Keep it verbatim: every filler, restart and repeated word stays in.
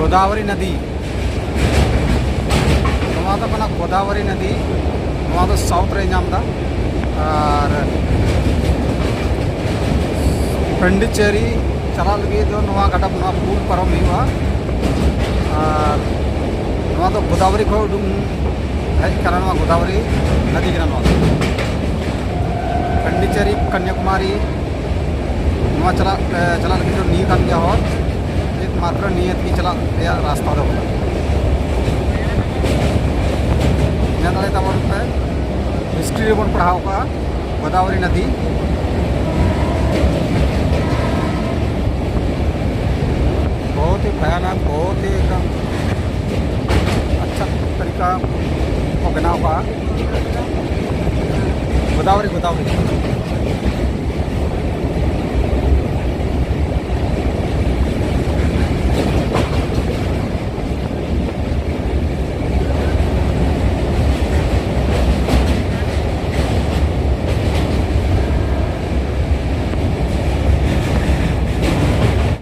ᱜᱳᱫᱟᱵᱚᱨᱤ ᱱᱚᱫᱤ, ᱱᱚᱣᱟ ᱫᱚ ᱠᱟᱱᱟ ᱜᱳᱫᱟᱵᱚᱨᱤ ᱱᱚᱫᱤ᱾ ᱱᱚᱣᱟ ᱫᱚ ᱥᱟᱣᱩᱛᱷ ᱨᱮ ᱧᱟᱢ ᱮᱫᱟ᱾ ᱟᱨ ᱯᱚᱱᱰᱤᱪᱮᱨᱤ ᱪᱟᱞᱟᱜ ᱞᱟᱹᱜᱤᱫ ᱫᱚ ᱱᱚᱣᱟ ᱜᱟᱰᱟ, ᱱᱚᱣᱟ ᱯᱩᱞ ᱯᱟᱨᱚᱢ ᱦᱩᱭᱩᱜᱼᱟ᱾ ᱟᱨ ᱱᱚᱣᱟ ᱫᱚ ᱜᱳᱫᱟᱵᱚᱨᱤ ᱠᱷᱚᱱ ᱩᱰᱩᱝ ᱦᱮᱡ ᱠᱟᱱᱟ, ᱱᱚᱣᱟ ᱜᱳᱫᱟᱵᱚᱨᱤ ᱱᱚᱫᱤ ᱠᱟᱱᱟ ᱱᱚᱣᱟ ᱫᱚ᱾ ᱯᱚᱱᱰᱤᱪᱮᱨᱤ, ᱠᱚᱱᱭᱟᱠᱩᱢᱟᱨᱤ, ᱱᱚᱣᱟ ᱪᱟᱞᱟᱜ, ᱮ, ᱪᱟᱞᱟᱜ ᱞᱟᱹᱜᱤᱫ ᱫᱚ ᱱᱤᱭᱟᱹ ᱠᱟᱱ ᱜᱮᱭᱟ ᱦᱚᱨ᱾ ᱮᱠᱢᱟᱛᱨᱚ ᱱᱤᱭᱟᱹ ᱛᱮᱜᱮ ᱪᱟᱞᱟᱜ ᱨᱮᱭᱟᱜ ᱨᱟᱥᱛᱟ ᱫᱚ ᱠᱟᱱᱟ᱾ ᱧᱮᱞ ᱫᱟᱲᱮ ᱛᱟᱵᱚᱱ ᱯᱮ, ᱦᱤᱥᱴᱨᱤ ᱨᱮᱵᱚᱱ ᱯᱟᱲᱦᱟᱣ ᱠᱟᱜᱼᱟ ᱜᱳᱫᱟᱵᱚᱨᱤ ᱱᱚᱫᱤ᱾ बहुत ही भयानक, बहुत ही एकदम अच्छा तरीका को बनाव करा। गोदावरी, गोदावरी।